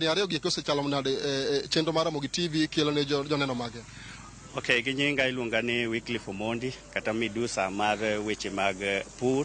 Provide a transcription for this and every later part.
Ariyo gi osechalo nade e chenro mar Ramogi TV kelo ne joneno mage? Ok, gi nyinga iluonga ni Wycliffe Omondi kata midusa mar weche mag pur.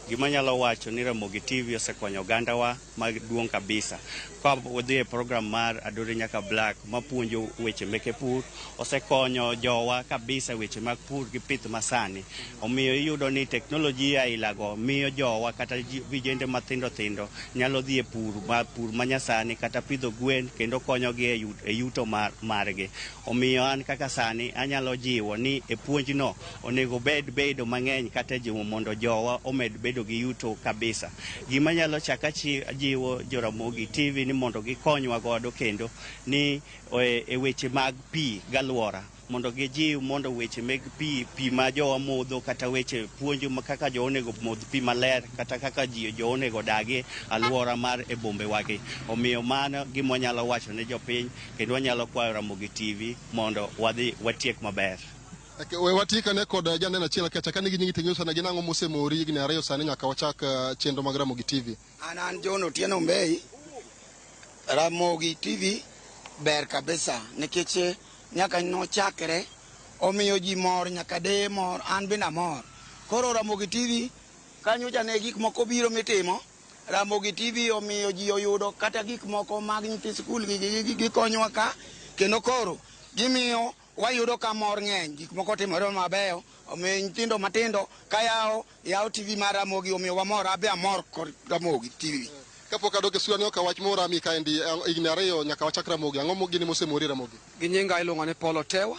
Gima anyalo wacho ni Ramogi TV osekonyo ogandawa maduong' kabisa. Ka wadhi e program mar Adore Nyaka Black mapuonjo weche meke pur, osekonyo jowa kabisa weche mag pur gi pith masani. Omiyo iyudo ni teknolojia ailago miyo jowa kata vijende mathindo thindo nyalo dhi e pur ma pur manyasani kata pidho gwen kendo konyogi e yuto margi. Omiyo an kaka sani anyalo jiwo ni e puonjno onego bed bedo mang'eny kata jiwo mondo jowa omed bedo gi yuto kabisa. Gima anyalo chak ajiwo Joramogi TV ni mondo gikonywa godo kendo ni e weche mag pi galuora mondo gijiw mondo weche meg pi pi ma jowa modho kata weche puonj kaka jowa onego modh pi maler kata kaka ji jowa onego odagi aluora mar e bombe wagi. Omiyo mano gima wanyalo wacho ne jopiny kendo wanyalo kwayo Ramogi TV mondo wadhi watiek maber. We watiek ane kod janeno achiel kacha ka nigi nyingi to sana gin ang'o mosemori higni 2 sani nyaka wachak chenro mag Ramogi TV. An John Otieno Mbei. Ramogi TV ber kabisa nikech nyaka nochakre omiyo ji mor nyaka deye mor an bende amor. Koro Ramogi TV kanyocha ne gik moko biro mitimo. Ramogi TV omiyo ji oyudo kata gik moko mag nyithi skul gikonyowa ka kendo koro gimiyo wayudo ka mor ng'eny gik moko timore mabeyo omiyo nyithindo matindo ka yawo yawo TV mar Ramogi omiyo wamor abe amor kod Ramogi TV. Kapok adok e sula ni ok wach moro ami kaendi higni 2 nyaka wachak Ramogi ang'o gini mosemori Ramogi? Gi nyinga iluongo ni Paul Otewa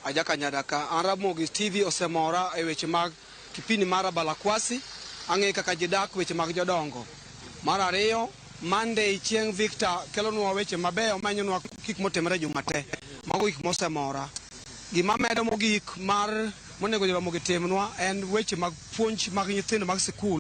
ajaka Nyadaka. An Ramogi TV osemora e weche mag kipindi mar Balakwasi ang'e kaka ji dak weche mag jodongo. Mar ariyo Monday chieng' Victor kelonwa weche mabeyo manyonwa gik motimore juma te. Mago gik mosemora. Gima medo mogik mar monego Ramogi timnwa en weche mag puonj mag nyithindo mag sikul.